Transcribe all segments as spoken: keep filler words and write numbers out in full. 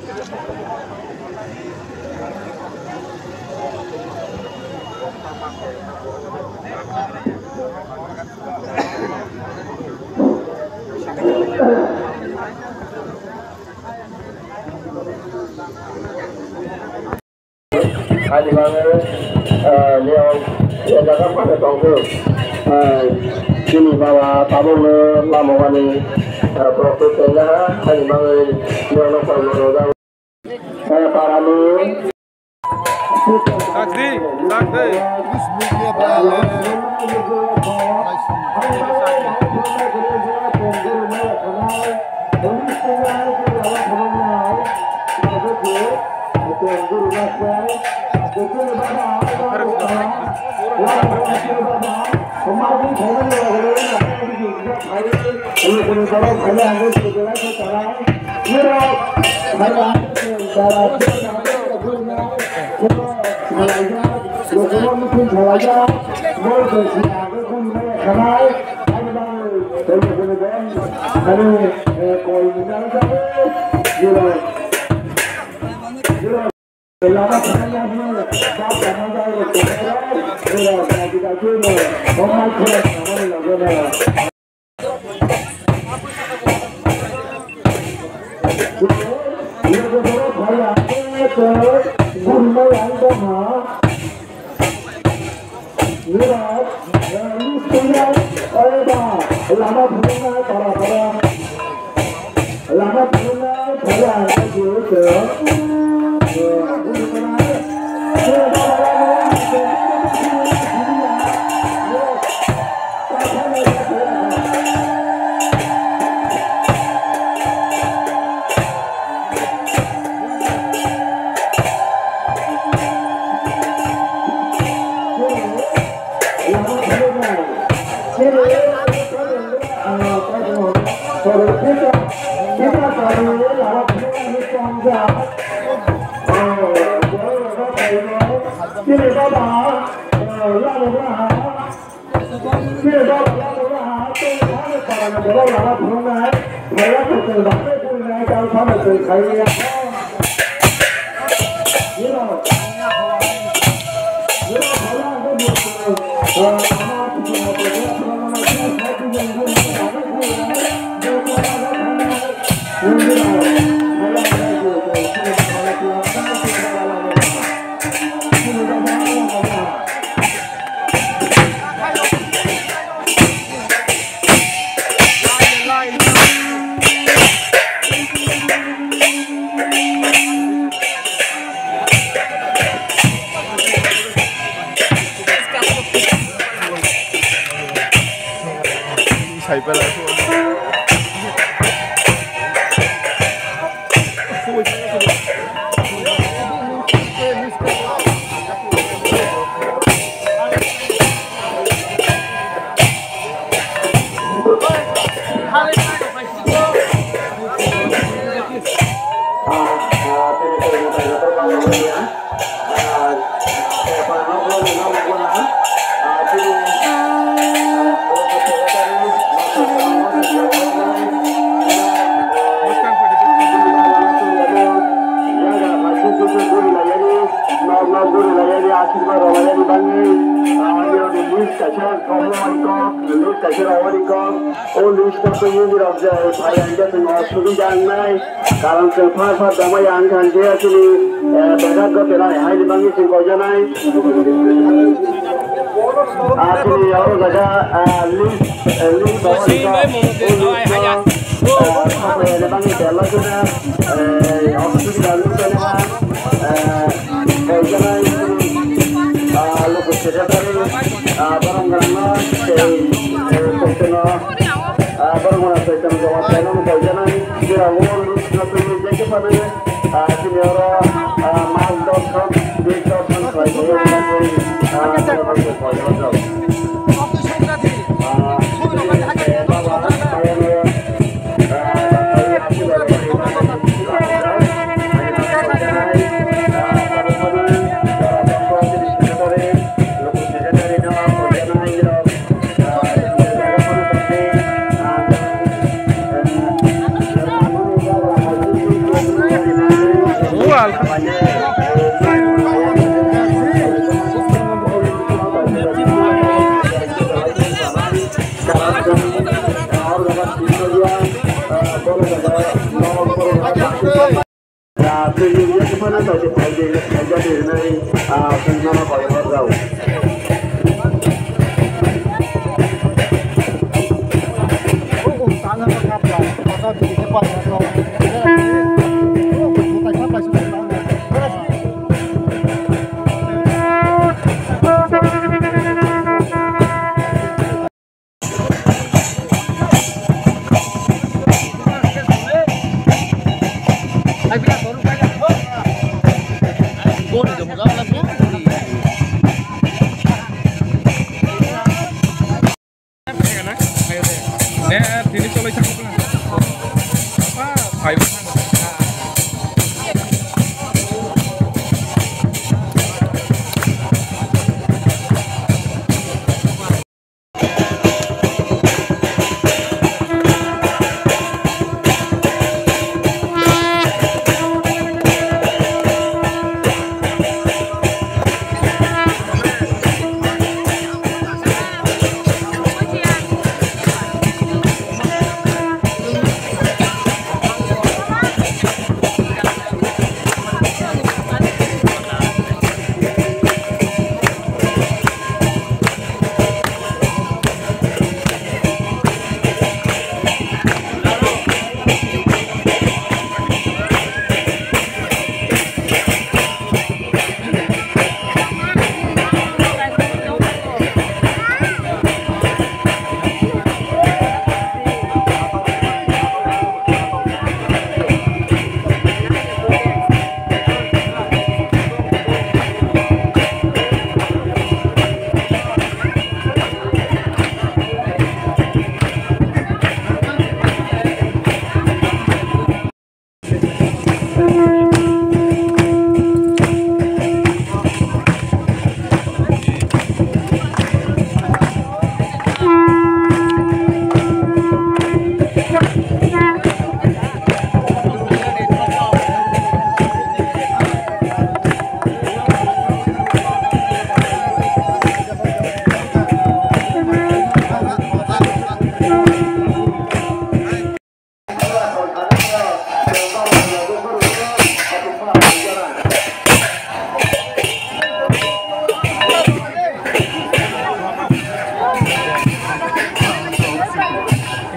Ani bagwi, eh, niyok, eh, jaga phano tongkhu. Eh, chini baba tabukno lamogani, eh, borok twi tengnaha, ani bagwi niyokno koi mano jaga. Eh, parani. Takdi, takdi. Lama phunuknai para para. Lama phunuknai para para. Nok nok guri layani, asirwad rwlayani bagwi, ah, list kaisa rohorwi kok, list kaisa rohorwi kok, o list o twi nirok je phai ang khe chwng o subida wngnai, karon chwng phar phar tongmani ang kha hwnkhe chini, eh, bebak gotera haini bagwi chwng koijaknai. Ah, chini oro jaga, ah, list, eh, list rohorwi kok, o list o, ah, phar phar rwlaini bagwi belai kheno, eh, osubida nukjaknai, eh, Koijanai, ah, local secretary, ah, borok gwnangno tei, eh, koitorno, ah, borok gwnang koitorno joma khlainani koijanai, jera o list no twi jekhe phano, ah, chini oro, ah, mas dorshon, bis dorshon khlai tongo, ah, koitorno.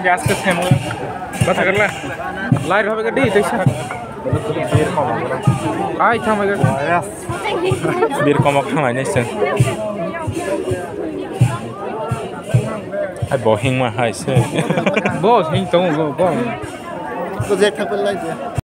Gas ke sem. Kata kerla. Light hobe ke di, teisa. Ai, thang bai. Bir komok thang ai, next. Ai, bo hing ma hai se. Bo hing tong, bo, bo. Ko jek thang pai lai je.